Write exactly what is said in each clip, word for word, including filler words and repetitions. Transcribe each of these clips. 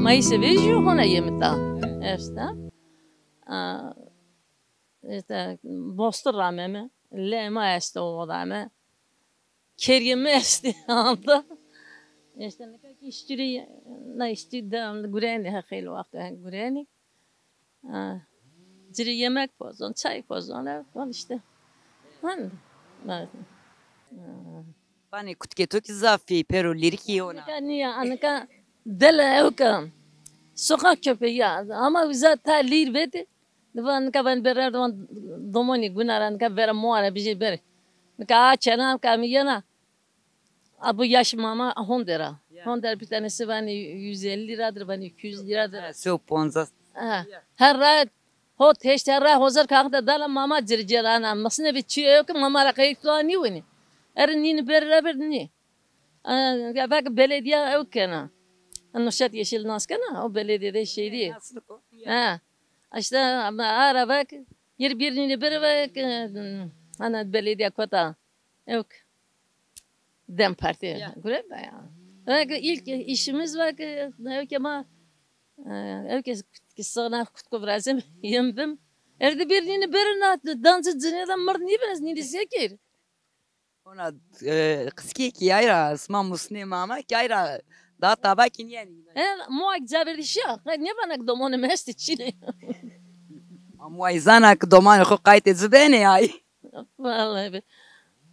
Mayısê vejî hona yemita. Esta. A, işte, bostur rameme. Lema esto odame. Kerîyê mi estê anda. Îşte nika kî îşçî rê, na îşçî devamlı gurenî, ha xeylê wexto hen gurenî. Ha. Ci rê yemek pozon, çay pozon, e, von îşte. Han. Ha. Vanê kutikê to kî zaf ê pêro lîrîkî yê ona. Nika nîya, nika dele ewka. Sokak köpeği ya. Ama uza ta lîr vete. Di van nika ben berer di van domonî guna ra nika vera moa ra bijê ber. Nika a çena nika mi yena. A bu yaş mama honde ra. Ya. Honde ra bir tanesi vanî yüz elli liradır, vanî iki yüz liradır. Ha, se û ponzas. Ha. Her ra hot heşt her ra hozar kağıt da dala mama circerana. Masine bir çiğ yok mama ra kayık tuğa ni wini. Eri nini ber ra bir ni. A, ya belki belediye ew kena. Nuşet Yeşil Nas kena, o belediyede şey değil. Nasıl o? Ha. İşte ama ara bak, yir bir nini bir bak, e, ana belediye kota. Yok. DEM Parti. Ya. Gure da ya. Bak ilk işimiz bak, yok ama, e, yok ki sığınak kutku birazım yendim. Erdi bir nini bir na dancı cine de mırd ni ben nini zekir. Ona, e, qizkî kî yay ra, sima musnê mama kî yay ra da taba kî nîyenî. E, muay ca verdî şiya. Nêvana ki domonê mi estê çinê. Ma muay zana ki domanê xo qaytê ci benê ay. Vallahi be.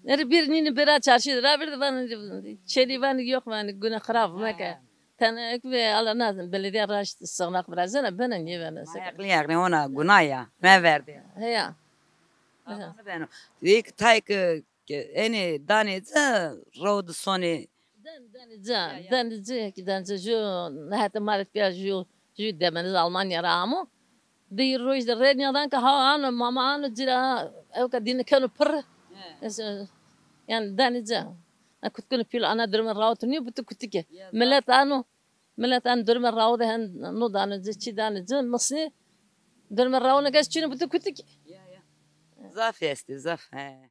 Eri bir nîni bira çarşî ra verdi, vanî çelî vanî yok vanî gune xirab meke. Ha. Tene ek ve ala nazin belediye raşt sığınak virazena bena nêvena. Ma eqlî eqlî ona guna ya. Meverdê. Heya. Ama beno. Dik tayk Ke enê danê ci rew di sonê. Den, denê ci, ya, ya. Denê ci, ki denê ci, ju, hete ma rê pîya ju, ju demeniz Almanya ra amo. Di roj de rê nîyadan ke ha ano, mama ano ci ra, ewka dîne keno pirr. He. Es, e, yanî denê ci. Na kutkunu pîl ana durme rawt nîyo, butu kutike. Ya, millet ano, millet ano durme rawt hen no danê ci, çi danê ci, misnê durme rawt ne kes çîne butu kutike. Ya, ya. Zaf estê, zaf, he.